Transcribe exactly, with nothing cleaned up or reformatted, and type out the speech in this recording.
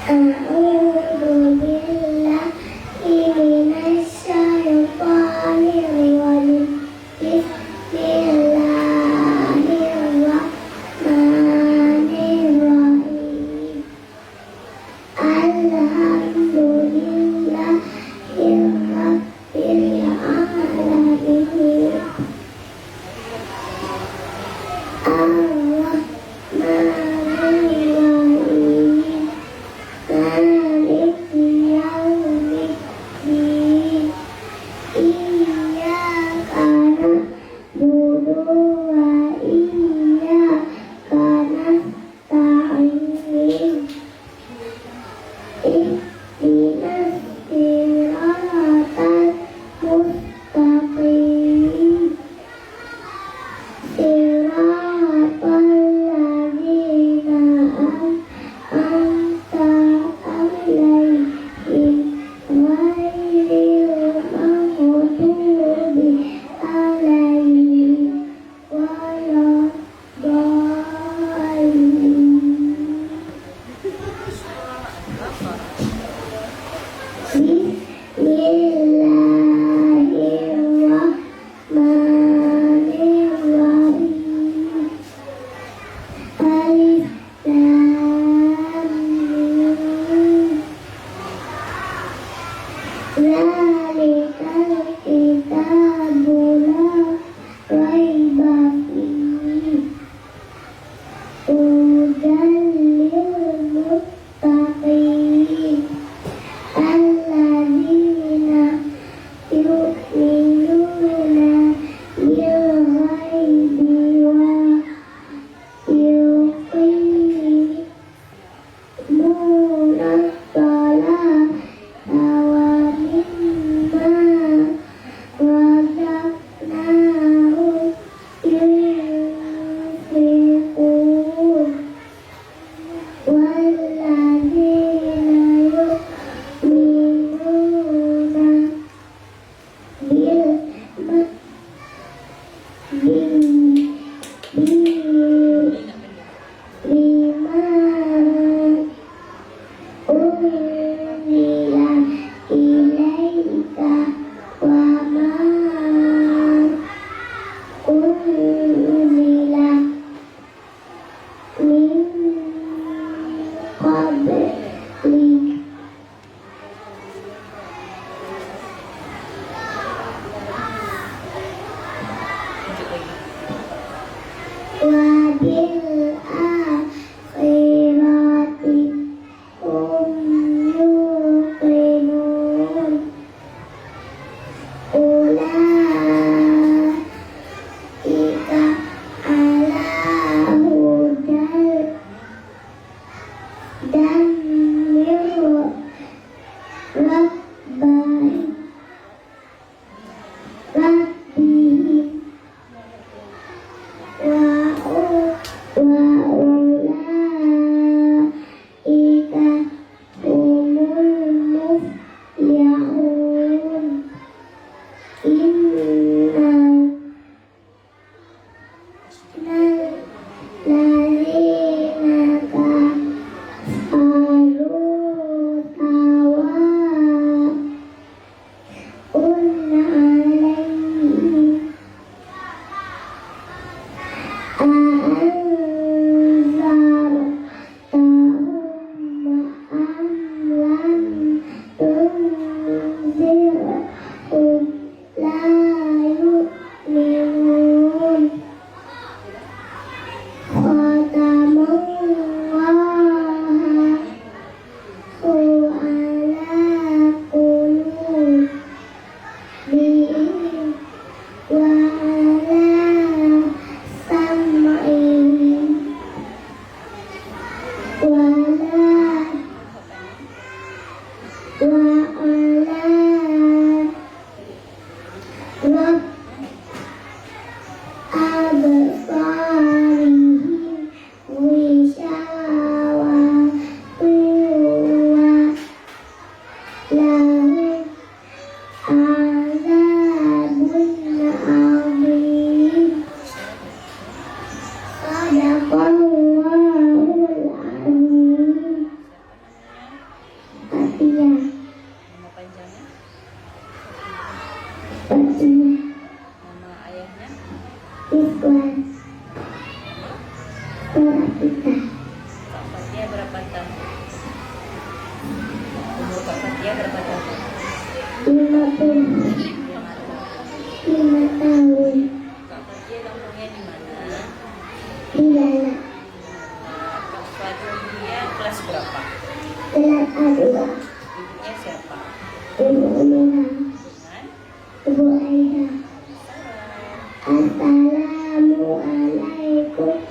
أعوذ بالله من الشيطان الرجيم. بسم الله الرحمن الرحيم. الحمد لله رب العالمين. الرحمن الرحيم. مالك يوم الدين. إياك نعبد وإياك نستعين. اهدنا الصراط المستقيم. صراط الذين أنعمت عليهم غير المغضوب عليهم ولا الضالين. بسم الله الرحمن الرحيم. ألف لام ميم. ذلك الكتاب لا ريب فيه. هدى للمتقين الذين يؤمنون بالغيب ويقيمون الصلاة ومما رزقناهم ينفقون. والذين يؤمنون بما، بما، بما أنزل إليك وما أنزل من قبلك وبالآخرة هم يوقنون. أولئك على هدى من ربهم، ربهم، وأو-، وأولئك هم المفلحون. إن الذين كفروا سواء عليهم أأنذرتهم أم لم تنذرهم لا يؤمنون. ختم الله على قلوبهم وعلى سمعهم وعلى، وعلى أبصارهم غشاوة ولهم عذاب عظيم. صدق الله العظيم. Kak Fatia. Kak Fatia berapa tahun? Umur Kak Fatia berapa tahun? Lima puluh. Lima tahun. Kak Fatia kampungnya di mana? Di Lanak. Kak Fatia kelas berapa? Kelas A dua. Ibunya siapa? Ibu Umirah. Dengan? Ibu Aisyah. Assalamualaikum